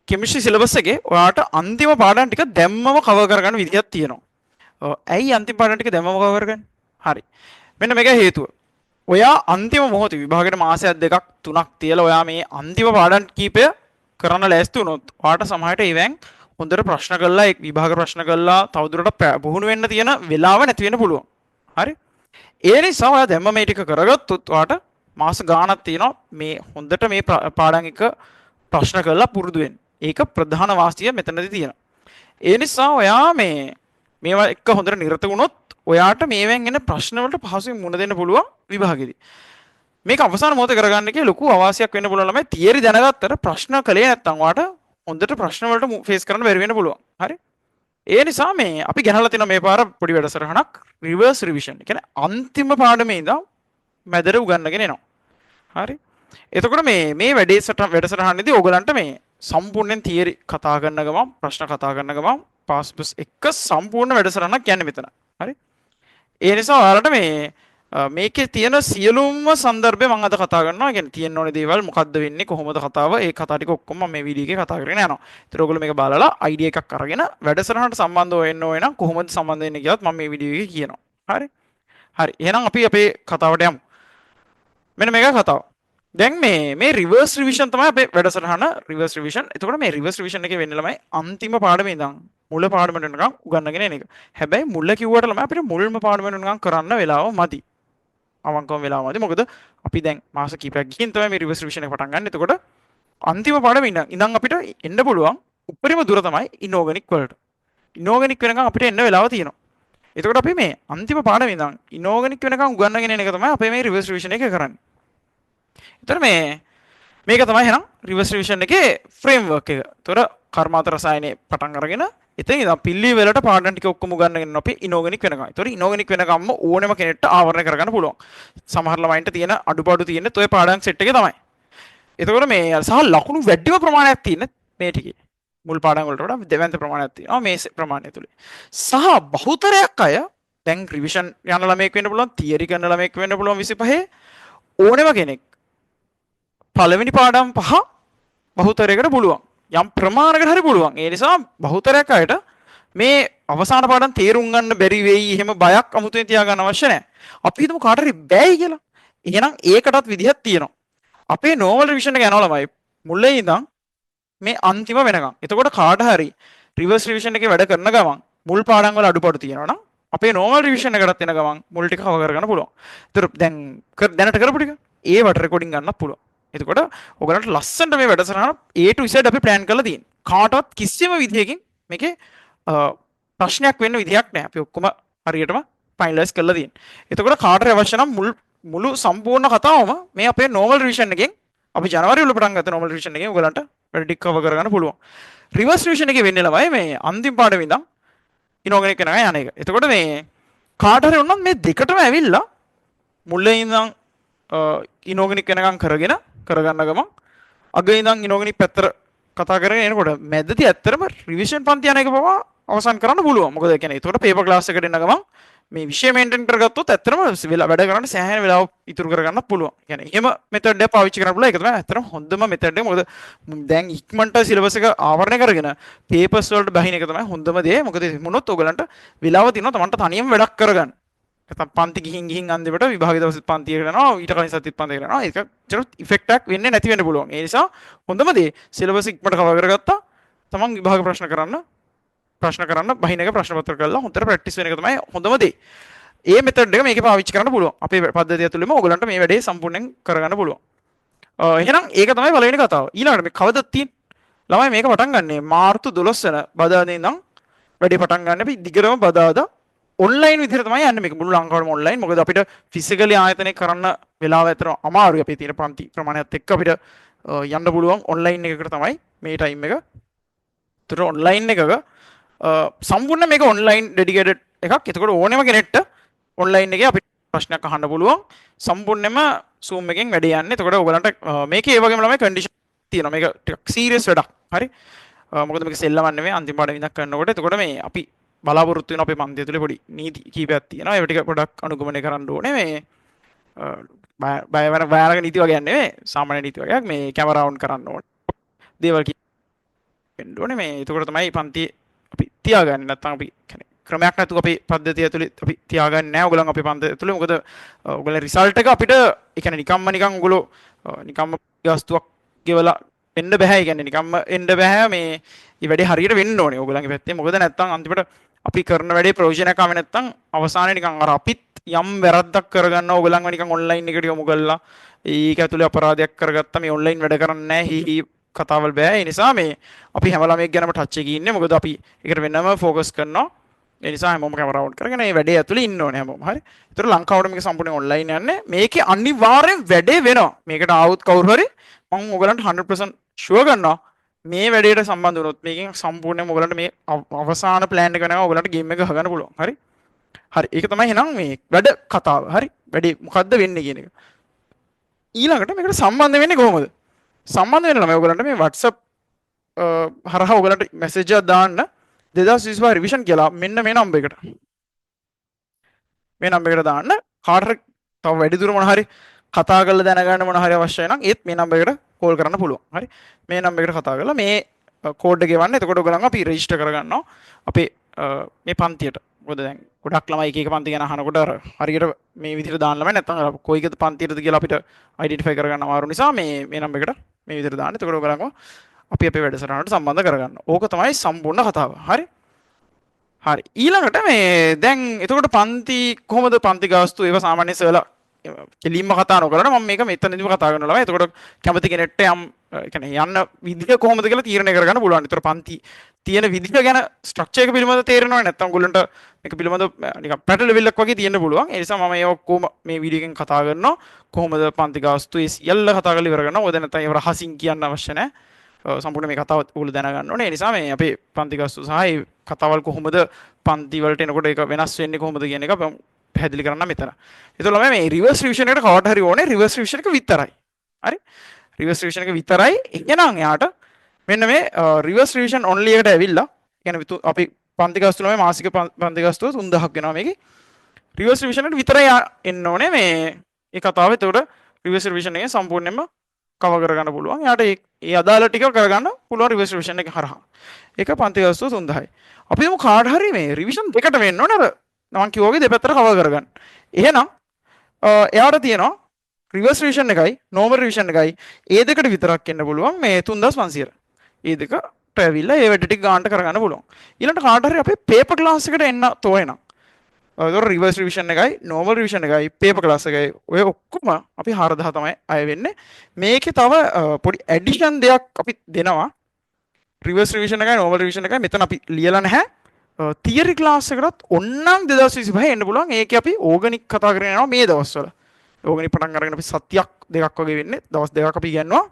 Chemistry syllabus එකේ ඔයාට අන්තිම පාඩම් ටික දැම්මම කවර් කරගන්න විදිහක් තියෙනවා. ඔව්, ඇයි අන්තිම පාඩම් ටික දැම්මම කවර් කරගන්නේ? හරි. මෙන්න මේක හේතුව. ඔයා අන්තිම මොහොතේ විභාගයට මාසයක් දෙකක් තුනක් තියලා ඔයා මේ අන්තිම පාඩම් කීපය කරන්න ලෑස්ති වුණොත් ඔයාට සමහරට ඒවෙන් හොඳට ප්‍රශ්න කරලා, ඒ විභාග ප්‍රශ්න කරලා තවදුරටත් පුහුණු වෙන්න තියෙන වෙලාව නැති වෙන්න පුළුවන්. හරි? ඒ නිසා ඔයා දැම්ම මේ ටික කරගත්තොත් ඔයාට මාස ගාණක් තියෙනවා මේ හොඳට මේ පාඩම් එක ප්‍රශ්න කරලා පුරුදු වෙන්න. ඒක ප්‍රධාන වාසිය මෙතනදී තියෙනවා. ඒ නිසා ඔයා මේ මේවා එක්ක හොඳට නිරත වුණොත් ඔයාට මේවෙන් එන ප්‍රශ්න වලට පහසුවෙන් මුහුණ දෙන්න පුළුවන් විභාගෙදී. මේක අවසාන මොහොතේ කරගන්න එකේ ලොකු අවාසියක් වෙන්න පුළුවන් ළමයි. තියරි දැනගත්තට ප්‍රශ්න කළේ නැත්නම් ඔයාට හොඳට ප්‍රශ්න වලට ෆේස් කරන්න බැරි වෙන්න පුළුවන්. හරි? ඒ නිසා මේ අපි ගෙනල්ලා තියෙන මේ පාර පොඩි වැඩසටහනක් රිවර්ස් රිවිෂන්. ඒ කියන්නේ අන්තිම පාඩමේ ඉඳන් මැදට උගන්වගෙන එනවා. හරි? එතකොට මේ මේ වැඩේ වැඩසටහනේදී ඕගලන්ට මේ සම්පූර්ණයෙන් තියරි කතා කරන ගමන්, ප්‍රශ්න කතා කරන ගමන්, පාස් බස් එක සම්පූර්ණ වැඩසටහනක් යන්නේ මෙතන. හරි? ඒ නිසා ඔයාලට මේ මේකේ තියෙන සියලුම සන්දර්භය මම අද කතා කරනවා. ඒ කියන්නේ තියෙන්න ඕනේ දේවල්, මොකද්ද වෙන්නේ, කොහොමද කතාව, ඒ කතා ටික ඔක්කොම මම මේ වීඩියෝ එකේ කතා කරගෙන යනවා. ඒතර ඔයගොල්ලෝ මේක බලලා අයිඩියා එකක් අරගෙන වැඩසටහනට සම්බන්ධ වෙන්න ඕනේ නම් කොහොමද සම්බන්ධ වෙන්නේ කියලාත් මම මේ වීඩියෝ එකේ කියනවා. හරි? හරි. එහෙනම් අපි අපේ කතාවට යමු. මෙන්න මේකයි කතාව. දැන් මේ මේ රිවර්ස් රිවිෂන් තමයි අපේ වැඩසටහන, රිවර්ස් රිවිෂන්. එතකොට මේ රිවර්ස් රිවිෂන් එකේ වෙන්නේ ළමයි අන්තිම පාඩමේ ඉඳන් මුල පාඩමට වෙනකන් උගන්වගෙන එන එක. හැබැයි මුල කිව්වට ළමයි අපිට මුල්ම පාඩම වෙනකන් කරන්න වෙලාව මදි. අවංකවම වෙලාව මදි. මොකද අපි දැන් මාස කිහිපයක් ගිහින් තමයි මේ රිවර්ස් රිවිෂන් එක පටන් ගන්න. එතකොට අන්තිම පාඩම ඉඳන් අපිට එන්න පුළුවන් උපරිම දුර තමයි ඉනෝගනික් වලට. ඉනෝගනික් වෙනකන් අපිට එන්න වෙලාව තියෙනවා. එතකොට අපි මේ අන්තිම පාඩම ඉඳන් ඉනෝගනික් වෙනකන් උගන්වගෙන එන එක තමයි අපේ මේ රිවර්ස් රිවිෂන් එක කරන්නේ. එතකොට මේ මේක තමයි එහෙනම් රිවර්ස් රිවිෂන් එකේ ෆ්‍රේම්වර්ක් එක. එතකොට කර්මාන්ත රසායනයේ පටන් අරගෙන එතන ඉඳන් පිළිවෙලට පාඩම් ටික ඔක්කොම උගන්වගෙන යනවා අපි ඉනෝගනික් වෙනකන්. එතකොට ඉනෝගනික් වෙනකම්ම ඕනෙම කෙනෙක්ට ආවරණය කරගන්න පුළුවන්. සමහර ළමයින්ට තියෙන අඩුපාඩු තියෙන්නේ ඔය පාඩම් සෙට් එකේ තමයි. එතකොට මේ සහ ලකුණු වැඩිම ප්‍රමාණයක් තියෙන මේ ටිකේ. මුල් පාඩම් වලට වඩා දෙවන්ත ප්‍රමාණයක් තියෙනවා මේ ප්‍රමාණය තුලේ. සහ බහුතරයක් අය දැන් රිවිෂන් යන ළමයෙක් වෙන්න පුළුවන්, තියරි කරන ළමයෙක් වෙන්න පුළුවන්, 25 ඕනෙම කෙනෙක් පළවෙනි පාඩම් පහ බහුතරයකට පුළුවන්. යම් ප්‍රමාණයකට හරි පුළුවන්. ඒ නිසා බහුතරයක් අයට මේ අවසාන පාඩම් තේරුම් ගන්න බැරි වෙයි එහෙම බයක් අමුතුවෙන් තියාගන්න අවශ්‍ය නැහැ. අපි හිතමු කාට හරි බෑයි කියලා. එහෙනම් ඒකටත් විදිහක් තියෙනවා. අපේ නෝමල් රිවිෂන් එක යනවා ළමයි මුලින් ඉඳන් මේ අන්තිම වෙනකන්. එතකොට කාට හරි රිවර්ස් රිවිෂන් එකේ වැඩ කරන ගමන් මුල් පාඩම් වල අඩුපාඩු තියෙනවා නම් අපේ නෝමල් රිවිෂන් එකටත් එන ගමන් මුල් ටික කවර් කරගන්න පුළුවන්. ඒතර දැන් දැනට කරපු ටික ඒවට රෙකෝඩින් ගන්නත් පුළුවන්. එතකොට ඔයගලන්ට ලස්සනට මේ වැඩසටහන A to Z අපි ප්ලෑන් කරලා තියෙනවා. කාටවත් කිසිම විදියකින් මේකේ ප්‍රශ්නයක් වෙන්න විදියක් නෑ. අපි ඔක්කොම හරියටම ෆයිනලයිස් කරලා තියෙනවා. එතකොට කාට හරි අවශ්‍ය නම් මුල් මුළු සම්පූර්ණ කතාවම මේ අපේ නෝමල් රිවිෂන් එකෙන්, අපි ජනවාරි වල පටන් ගත්ත නෝමල් රිවිෂන් එකෙන් ඔයගලන්ට වැඩ ටික කවර් කරගන්න පුළුවන්. රිවර්ස් රිවිෂන් එකේ වෙන්නේ ළමයි මේ අන්තිම පාඩම ඉඳන් ඉනෝගනික් වෙනකන් යන එක. එතකොට මේ කාට හරි ඕනනම් මේ දෙකටම ඇවිල්ලා මුලින් ඉඳන් ඉනෝගනික් වෙනකන් කරගෙන කරගන්න ගමන් අග ඉඳන් ඉනෝගනික් පැත්තට කතා කරගෙන එනකොට මැදදී ඇත්තටම රිවිෂන් පන්ති යන එක පවා අවසන් කරන්න පුළුවන්. මොකද ඒ කියන්නේ එතකොට පේපර් ක්ලාස් එකට එන ගමන් මේ විෂය මේන්ටේන් කරගත්තොත් ඇත්තටම වෙලා වැඩ කරන්න සෑහෙන වෙලාවක් ඉතුරු කරගන්නත් පුළුවන්. ඒ කියන්නේ එහෙම මෙතඩ් එකක් පාවිච්චි කරන්න පුළුවන්. ඒක තමයි ඇත්තටම හොඳම මෙතඩ් එක. මොකද දැන් ඉක්මනට සිලබස් එක ආවරණය කරගෙන පේපර්ස් වලට බහින එක තමයි හොඳම දේ. මොකද එහෙම වුණොත් ඔයගලන්ට වෙලාව තියෙනවා තමන්ට තනියම වැඩක් කරගන්න. නැත්නම් පන්ති ගිහින් ගිහින් අන්තිමට විභාග දවසෙත් පන්තියකට යනවා, ඊට කලින් සතියත් පන්තියකට යනවා. ඒක චර ඉෆෙක්ට් එකක් වෙන්නේ නැති වෙන්න පුළුවන්. ඒ නිසා හොඳම දේ සිලබස් ඉක්මනට කවර් කරගත්තා, තමන් විභාග ප්‍රශ්න කරන්න බහින එක ප්‍රශ්න පත්‍ර කරලා හොඳට ප්‍රැක්ටිස් වෙන එක තමයි හොඳම දේ. ඒ මෙතඩ් එක මේකේ පාවිච්චි කරන්න පුළුවන්. අපේ පද්ධතිය ඇතුළෙම ඔයගලන්ට මේ වැඩේ සම්පූර්ණයෙන් කරගන්න පුළුවන්. එහෙනම් ඒක තමයි පළවෙනි කතාව. ඊළඟට මේ කවදද තියෙන්නේ? ළමයි, මේක පටන් ගන්නෙ මාර්තු 12 වෙන බදාදා ඉඳන් වැඩේ පටන් ගන්න. අපි දිගටම බදාදා ඔන්ලයින් විදිහට තමයි යන්නේ මේක, මුළු ලංකාවටම ඔන්ලයින්. මොකද අපිට ෆිසිකලි ආයතනය කරන්න වෙලාව ඇත්තටම අමාරුයි. අපේ තියෙන පන්ති ප්‍රමාණයත් එක්ක අපිට යන්න පුළුවන් ඔන්ලයින් එකකට තමයි මේ ටයිම් එක. ඒතර ඔන්ලයින් එකක සම්පූර්ණ මේක ඔන්ලයින් ඩෙඩිකේටඩ් එකක්. එතකොට ඕනෙම කෙනෙක්ට ඔන්ලයින් එකේ අපිට ප්‍රශ්නයක් අහන්න පුළුවන්. සම්පූර්ණයෙන්ම Zoom එකෙන් වැඩේ යන්නේ. එතකොට ඔයගලන්ට මේකේ ඒ වගේම ළමයි කන්ඩිෂන් තියෙනවා. මේක ටිකක් සීරියස් වැඩක්. හරි. මොකද මේක සෙල්ලමක් නෙමෙයි අන්තිම පාඩම ඉඳන් කරනකොට. එතකොට මේ අපි බලාපොරොත්තු වෙන අපේ පන්තිය තුලේ පොඩි නීති කීපයක් තියෙනවා. ඒව ටික පොඩක් අනුගමනය කරන්න ඕනේ. මේ බය වෙන භයානක නීති වගේක් නෙමෙයි. සාමාන්‍ය නීති වගේක්. මේ කැමරා ඔන් කරන්න ඕනේ. දේවල් වෙන්න ඕනේ. මේ එතකොට තමයි පන්ති අපි තියාගන්නේ. නැත්නම් අපි කියන්නේ ක්‍රමයක් නැතුව අපේ පද්ධතිය ඇතුලේ අපි තියාගන්නේ නැහැ ඔයගොල්ලන් අපේ පන්ති ඇතුලේ. මොකද ඔයගොල්ලන් රිසල්ට් එක අපිට ඒ කියන්නේ නිකම්ම නිකන් ඔයගොල්ලෝ නිකම්ම ගාස්තුවක් ගෙවලා එන්න බෑ. ඒ කියන්නේ නිකම්ම එන්න බෑ. මේ මේ වැඩේ හරියට වෙන්න ඕනේ ඔයගොල්ලන්ගේ පැත්තේ. මොකද නැත්නම් අන්තිමට අපි කරන වැඩේ ප්‍රයෝජනයක් ආවේ නැත්නම් අවසානයේ නිකන් අර අපිත් යම් වැරද්දක් කරගන්නවා ඔයගොල්ලන්ව නිකන් ඔන්ලයින් එකට යොමු කරලා ඒක ඇතුලේ අපරාධයක් කරගත්තා, මේ ඔන්ලයින් වැඩ කරන්නේ නැහැ, හි හි කතාවල් බෑ. ඒ නිසා මේ අපි හැම ළමයෙක් ගැනම ටච් එකේ ඉන්නේ. මොකද අපි ඒකට වෙනම ෆෝකස් කරනවා. ඒ නිසා හැමෝම කැමරා ඔන් කරගෙන මේ වැඩේ ඇතුලේ ඉන්න ඕනේ හැමෝම. හරි. ඒතර ලංකාවට මේක සම්පූර්ණයෙන් ඔන්ලයින් යන්නේ. මේකේ අනිවාර්යෙන් වැඩේ වෙනවා. මේකට ආවොත් කවුරු හරි මම ඔයගලන්ට 100% ෂුවර් කරනවා. මේ වැඩේට සම්බන්ධ වුණොත් මේකෙන් සම්පූර්ණයෙන්ම ඔයගලන්ට මේ අවසාන ප්ලෑන් එක වෙනවා, ඔයගලන්ට ගේම් එක ගහගන්න පුළුවන්. හරි. හරි. ඒක තමයි එහෙනම් මේ වැඩ කතාව. හරි. වැඩේ මොකද්ද වෙන්නේ කියන එක. ඊළඟට මේකට සම්බන්ධ වෙන්නේ කොහොමද? සම්බන්ධ වෙන්න ළමයි ඔයගලන්ට මේ WhatsApp හරහා ඔයගලන්ට මැසේජ් එකක් දාන්න 2025 රිවිෂන් කියලා මෙන්න මේ නම්බර් එකට. මේ නම්බර් එකට දාන්න. කාට හරි තව වැඩිදුර මොන හරි කතා කරලා දැනගන්න මොන හරි අවශ්‍යයි නම් ඒත් මේ නම්බර් එකට කෝල් කරන්න පුළුවන්. හරි. මේ නම්බර් එකට කතා කරලා මේ කෝඩ් එක එවන්න. එතකොට ඔයගොල්ලන් අපි රෙජිස්ටර් කරගන්නවා අපේ මේ පන්තියට. මොකද දැන් ගොඩක් ළමයි එක එක පන්ති ගැන අහනකොට අර හරියට මේ විදිහට දාන්න ළමයි නැත්තම් අර කොයි එකද පන්තියටද කියලා අපිට අයිඩෙන්ටිෆයි කරගන්න අමාරු නිසා මේ මේ නම්බර් එකට මේ විදිහට දාන්න. එතකොට ඔයගොල්ලන්ව අපි අපේ වැඩසටහනට සම්බන්ධ කරගන්න. ඕක තමයි සම්පූර්ණ කතාව. හරි? හරි. ඊළඟට මේ දැන් එතකොට පන්ති කොහොමද, පන්ති ගාස්තු ඒවා සාමාන්‍ය සර්ලා කෙලින්ම කතා නොකරන මම මේක මෙතනදිම කතා කරනවා ළමයි. එතකොට කැමති කෙනෙක්ට යම් ඒ කියන්නේ යන්න විදිහ කොහොමද කියලා තීරණය කරගන්න පුළුවන්. ඒතර පන්ති තියෙන විදිහ ගැන ස්ට්‍රක්චර් එක පිළිබඳව තේරෙනවා. නැත්නම් ඔයගොල්ලන්ට මේක පිළිබඳව නිකන් පැටලවිල්ලක් වගේ තියෙන්න පුළුවන්. ඒ නිසා මම ඒ ඔක්කොම මේ වීඩියෝ එකෙන් කතා කරනවා. කොහොමද පන්ති ගාස්තු ඒ සියල්ල කතා කරලා ඉවර කරනවා. මොකද නැත්නම් ඒව රහසින් කියන්න අවශ්‍ය නැහැ. සම්පූර්ණ මේ කතාව ඔයගොල්ලෝ දැනගන්න ඕනේ. ඒ නිසා මේ අපේ පන්ති ගාස්තු සහ ඒ කතාවල් කොහොමද පන්ති වලට එනකොට ඒක වෙනස් වෙන්නේ කොහොමද කියන එක පැහැදිලි කරන්න මෙතන. ඒතකොට ළමයි මේ රිවර්ස් රිවිෂන් එකට කවට හරි ඕනේ රිවර්ස් රිවිෂන් එක විතරයි. හරි? රිවර්ස් රිවිෂන් එක විතරයි. එහෙනම් එයාට මෙන්න මේ රිවර්ස් රිවිෂන් ඔන්ලි එකට ඇවිල්ලා, කියන්නේ අපි පන්ති ගාස්තු ළමයි මාසික පන්ති ගාස්තුව 3000ක් වෙනවා මේකේ. රිවර්ස් රිවිෂන් එකට විතරයි එන්න ඕනේ මේ ඒ කතාව. එතකොට රිවර්ස් රිවිෂන් එකෙන් සම්පූර්ණයෙන්ම කවර් කරගන්න පුළුවන්. එයාට ඒ ඒ අදාළ ටික කරගන්න පුළුවන් රිවර්ස් රිවිෂන් එක හරහා. ඒක පන්ති ගාස්තුව 3000යි. අපි හිතමු කාට හරි මේ රිවිෂන් දෙකට වෙන්න ඕනේ, අර මං කිව්වා වගේ දෙපැත්තට කවර් කරගන්න. එහෙනම් එයාට තියෙනවා රිවර්ස් රිවිෂන් එකයි නෝමල් රිවිෂන් එකයි, ඒ දෙකට විතරක් එන්න පුළුවන් මේ 3500. ඒ දෙකට ඇවිල්ලා ඒ වැඩ ටික ගානට කරගන්න පුළුවන්. ඊළඟට කාට හරි අපේ පේපර් ක්ලාස් එකට එන්න තෝරන. ඒතකොට රිවර්ස් රිවිෂන් එකයි නෝමල් රිවිෂන් එකයි පේපර් ක්ලාස් එකයි ඔය ඔක්කොම අපි 4000 තමයි අය වෙන්නේ. මේකේ තව පොඩි ඇඩිෂන් දෙයක් අපි දෙනවා. රිවර්ස් රිවිෂන් එකයි නෝමල් රිවිෂන් එකයි මෙතන අපි ලියලා නැහැ. තියරි ක්ලාස් එකටත් ඔන්නම් 2025 එන්න පුළුවන්. ඒකේ අපි ඕගනික් කතා කරගෙන යනවා මේ දවස්වල. ඕගනික් පටන් අරගෙන අපි සතියක් දෙකක් වගේ වෙන්නේ. දවස් දෙකක් අපි ඉගෙනනවා.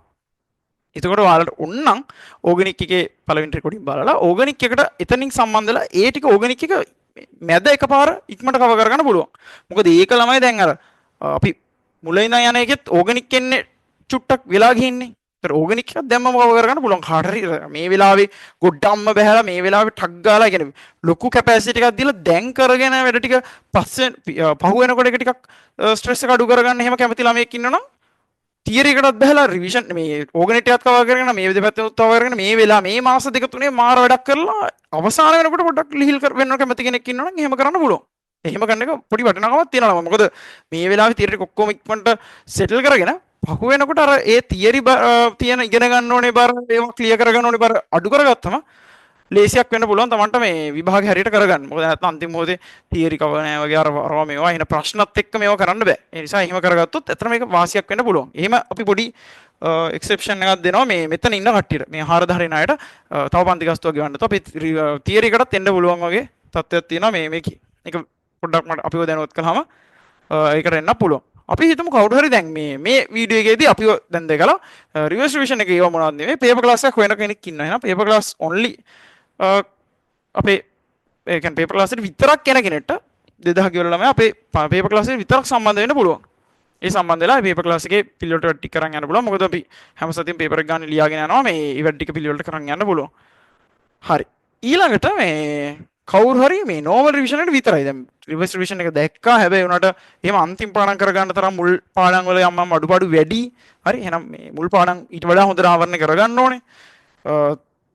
එතකොට ඔයාලට ඔන්නම් ඕගනික් එකේ පළවෙනි රෙකෝඩින් බලලා ඕගනික් එකට එතනින් සම්බන්ධ වෙලා ඒ ටික ඕගනික් එක මැද එකපාර ඉක්මනට කවර් කරගන්න පුළුවන්. මොකද ඒක ළමයි දැන් අර අපි මුල ඉඳන් යන එකෙත් ඕගනික් එන්නේ චුට්ටක් වෙලා ගිහින්නේ. ඒතර ඕගනික් එකක් දැම්මම කවර් කරගන්න පුළුවන්. කාට හරි මේ වෙලාවේ ගොඩක්ම බහැලා මේ වෙලාවේ ටක් ගාලා, ඒ කියන්නේ ලොකු කැපැසිටි එකක් දීලා දැන් කරගෙන වැඩ ටික පස්සේ පහු වෙනකොට ඒක ටිකක් ස්ට්‍රෙස් එක අඩු කරගන්න එහෙම කැමති ළමයෙක් ඉන්නවනම් තියරි එකටත් බහලා රිවිෂන් මේ ඕගනික් ටිකත් කවර් කරගෙන මේ දෙපැත්තෙන් කවර් කරගෙන මේ වෙලාව මේ මාස දෙක තුනේ මාර වැඩක් කරලා අවසාන වෙනකොට පොඩ්ඩක් ලිහිල් කර වෙන්න කැමති කෙනෙක් ඉන්නවනම් එහෙම කරන්න පුළුවන්. එහෙම කරන එක පොඩි වටිනාකමක් තියෙනවා. මොකද මේ වෙලාවේ තියරි ටික ඔක්කොම ඉක්මනට සෙටල් කරගෙන පහු වෙනකොට අර ඒ තියරි තියෙන ඉගෙන ගන්න ඕනේ බර, ඒවා ක්ලියර් කරගන්න ඕනේ බර අඩු කරගත්තම ලේසියක් වෙන්න පුළුවන් තමන්ට මේ විභාගය හරියට කරගන්න. මොකද නැත්නම් අන්තිම මොහොතේ තියරි කවර් නෑ වගේ අර අරවා මේවා එන ප්‍රශ්නත් එක්ක මේවා කරන්න බෑ. ඒ නිසා එහෙම කරගත්තොත් ඇත්තටම මේක වාසියක් වෙන්න පුළුවන්. එහෙම අපි පොඩි එක්සෙප්ෂන් එකක් දෙනවා මේ මෙතන ඉන්න කට්ටියට. මේ 4000 එන අයට තව පන්ති ගාස්තුවක් ගෙවන්න නැතුව අපි තියරි එකටත් එන්න පුළුවන් වගේ තත්ත්වයක් තියෙනවා මේ මේකේ. ඒක පොඩ්ඩක් මට අපිව දැනුවත් කළාම ඒකට එන්න පුළුවන්. අපි හිතමු කවුරු හරි දැන් මේ මේ වීඩියෝ එකේදී අපිව දැන් දැකලා රිවර්ස් රිවිෂන් එකේ ඒවා මොනවද නෙමෙයි පේපර් ක්ලාස් එකක් හොයන කෙනෙක් ඉන්නවා. එහෙනම් පේපර් ක්ලාස් ඔන්ලි අපේ ඒ කියන්නේ පේපර් ක්ලාස් එකට විතරක් එන කෙනෙක්ට 2000 ගෙවලා ළමයි අපේ පේපර් ක්ලාස් එකට විතරක් සම්බන්ධ වෙන්න පුළුවන්. ඒ සම්බන්ධ වෙලා පේපර් ක්ලාස් එකේ පිළිවෙලට වැඩ ටික කරන් යන්න පුළුවන්. මොකද අපි හැම සතියෙම පේපර් එක ගන්න ලියාගෙන යනවා, මේ ඒ වැඩ ටික පිළිවෙලට කරන් යන්න පුළුවන්. හරි. ඊළඟට මේ කවුරු හරි මේ නෝමල් රිවිෂන් එකට විතරයි. දැන් රිවර්ස් රිවිෂන් එක දැක්කා. හැබැයි උනාට එහෙම අන්තිම පාඩම් කරගන්න තරම් මුල් පාඩම් වල යම් යම් අඩුපාඩු වැඩි. හරි. එහෙනම් මේ මුල් පාඩම් ඊට වඩා හොඳට ආවරණය කරගන්න ඕනේ.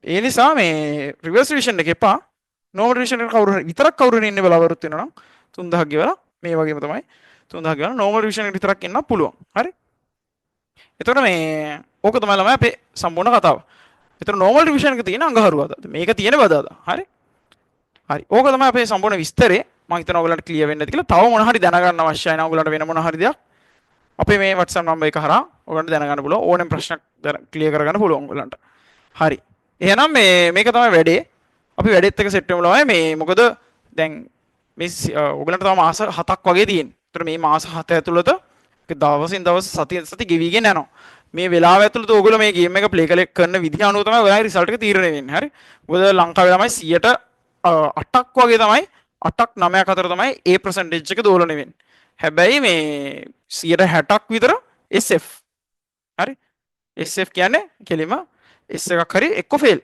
ඒ නිසා මේ රිවර්ස් රිවිෂන් එක එපා. නෝමල් රිවිෂන් එකට කවුරු හරි විතරක් කවුරු හරි ඉන්න බලාපොරොත්තු වෙනවා නම් 3000ක් ගෙවලා, මේ වගේම තමයි 3000 ගෙවලා නෝමල් රිවිෂන් එකට විතරක් එන්න පුළුවන්. හරි. එතකොට මේ ඕක තමයි ළමයි අපේ සම්පූර්ණ කතාව. එතකොට නෝමල් රිවිෂන් එක තියෙන අඟහරුවාදා. මේක තියෙන බදාදා. හරි. හරි. ඕක තමයි අපේ සම්පූර්ණ විස්තරේ. මම හිතනවා ඔයගොල්ලන්ට ක්ලියර් වෙන්න ඇති කියලා. තව මොන හරි දැනගන්න අවශ්‍යයි නම් ඔයගොල්ලන්ට වෙන මොන හරි දෙයක් අපේ මේ WhatsApp number එක හරහා ඔයගොල්ලන්ට දැනගන්න පුළුවන්. ඕනෑම ප්‍රශ්නයක් ක්ලියර් කරගන්න පුළුවන් ඔයගොල්ලන්ට. හරි. එහෙනම් මේ මේක තමයි වැඩේ. අපි වැඩෙත් එක්ක සෙට් වෙමු ළමයි. මේ මොකද දැන් මේ ඔයගොල්ලන්ට තව මාස 7ක් වගේ තියෙනවා. ඒතර මේ මාස 7 ඇතුළත දවසින් දවස, සතියෙන් සති ගෙවිගෙන යනවා. මේ වෙලාව ඇතුළත ඔයගොල්ලෝ මේ ගේම් එක ප්ලේ කරන විදිහ අනුව තමයි ඔයාලගේ රිසල්ට් එක තීරණය වෙන්නේ. හරි. මොකද ලංකාවේ ළමයි 8%ක් වගේ තමයි, 8ක් 9ක් අතර තමයි ඒ පර්සන්ටේජ් එක දෝලණය වෙන්නේ. හැබැයි මේ 60ක් විතර SF. හරි. SF කියන්නේ කෙලිම S එකක් හරි එක්ක ෆේල්.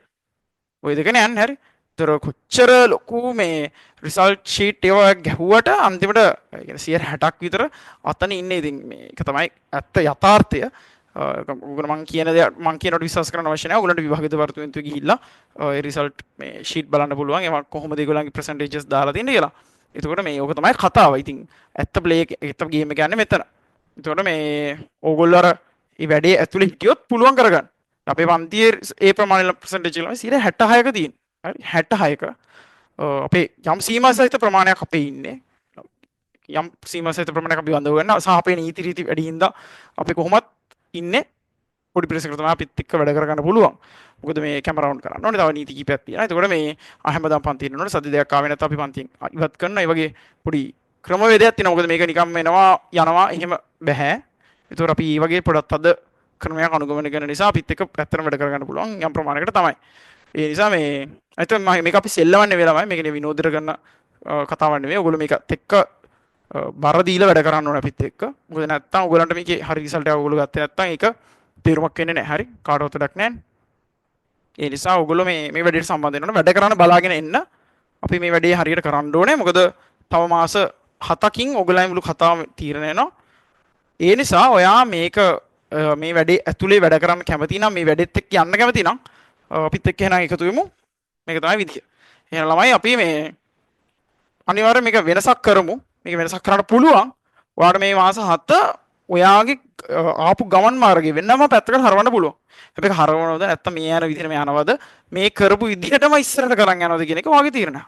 ඔය දෙකනේ යන්නේ. හරි. ඒතර කොච්චර ලොකු මේ රිසල්ට් ෂීට් ඒවා ගැහුවට අන්තිමට ඒ කියන්නේ 60ක් විතර අතන ඉන්නේ. ඉතින් මේක තමයි ඇත්ත යථාර්ථය. ඔයගොල්ලෝ මං කියන දේ මං කියනවට විශ්වාස කරන්න අවශ්‍ය නැහැ. ඔයගොල්ලන්ට විභාග දෙපාර්තමේන්තුවේ ගිහිල්ලා ඒ රිසල්ට් මේ ෂීට් බලන්න පුළුවන්. ඒවා කොහොමද ඒගොල්ලන්ගේ පර්සන්ටේජස් දාලා තින්නේ කියලා. එතකොට මේ ඕක තමයි කතාව. ඉතින් ඇත්ත ප්ලේ එක, ඇත්ත ගේම් එක යන්නේ මෙතන. එතකොට මේ ඕගොල්ලෝ අර මේ වැඩේ ඇතුලේ හිටියොත් පුළුවන් කරගන්න. අපේ පන්තියේ ඒ ප්‍රමාණය පර්සන්ටේජ් එක ළමයි 66ක තියෙන. හරි, 66ක. අපේ යම් සීමා සහිත ප්‍රමාණයක් අපේ ඉන්නේ. යම් සීමා සහිත ප්‍රමාණයක් අපි බඳව ගන්න සහ අපේ නීති රීති වැඩි හින්දා අපි කොහොමත් ඉන්නේ පොඩි පිරිසකට තමයි අපිත් එක්ක වැඩ කරගන්න පුළුවන්. මොකද මේ කැමරා ඔන් කරන්න ඕනේ. තව නීති කීපයක් තියෙනවා. එතකොට මේ හැමදාම පන්ති ඉන්න ඕනේ. සති දෙකක් ආවේ නැත්නම් අපි පන්තියෙන් ඉවත් කරනවා. ඒ වගේ පොඩි ක්‍රමවේදයක් තියෙනවා. මොකද මේක නිකම් එනවා යනවා එහෙම බැහැ. එතකොට අපි මේ වගේ පොඩක් තද ක්‍රමයක් අනුගමනය කරන නිසා අපිත් එක්ක ඇත්තටම වැඩ කරගන්න පුළුවන් යම් ප්‍රමාණයකට තමයි. ඒ නිසා මේ ඇත්තටම මේක අපි සෙල්ලමක් නෙවෙයි ළමයි. මේක නේ විනෝදයට කරන කතාවක් නෙවෙයි. ඔයගොල්ලෝ මේකත් එක්ක බර දීලා වැඩ කරන්න ඕනේ අපිත් එක්ක. මොකද නැත්තම් ඔයගොල්ලන්ට මේකේ හරි රිසල්ට් එකක් ඔයගොල්ලෝ ගත්තේ නැත්තම් ඒක තේරුමක් වෙන්නේ නැහැ. හරි. කාටවත් වැඩක් නැහැ. ඒ නිසා ඔයගොල්ලෝ මේ මේ වැඩේට සම්බන්ධ වෙන්න ඕනේ. වැඩ කරන්න බලාගෙන එන්න. අපි මේ වැඩේ හරියට කරන්න ඕනේ. මොකද තව මාස 7කින් ඔයගොල්ලන්ගේ මුළු කතාවම තීරණය වෙනවා. ඒ නිසා ඔයා මේක මේ වැඩේ ඇතුලේ වැඩ කරන්න කැමති නම්, මේ වැඩෙත් එක්ක යන්න කැමති නම්, අපිත් එක්ක එහෙනම් එකතු වෙමු. මේක තමයි විදිය. එහෙනම් ළමයි, අපි මේ අනිවාර්යයෙන් මේක වෙනසක් කරමු. මේක වෙනසක් කරන්න පුළුවන්. ඔයාට මේ මාස 7 ඔයාගේ ආපු ගමන් මාර්ගය වෙනම පැත්තකට හරවන්න පුළුවන්. හැබැයි හරවනවද නැත්නම් මේ යන විදිහටම යනවද, මේ කරපු විදිහටම ඉස්සරහට කරන් යනවද කියන එක ඔයාගේ තීරණය.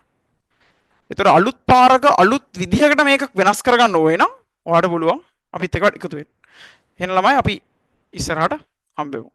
ඒතර අලුත් පාරක අලුත් විදිහකට මේක වෙනස් කරගන්න ඕනේ නම් ඔයාට පුළුවන් අපිත් එක්ක එකතු වෙන්න. එහෙනම් ළමයි, අපි ඉස්සරහට හම්බෙමු.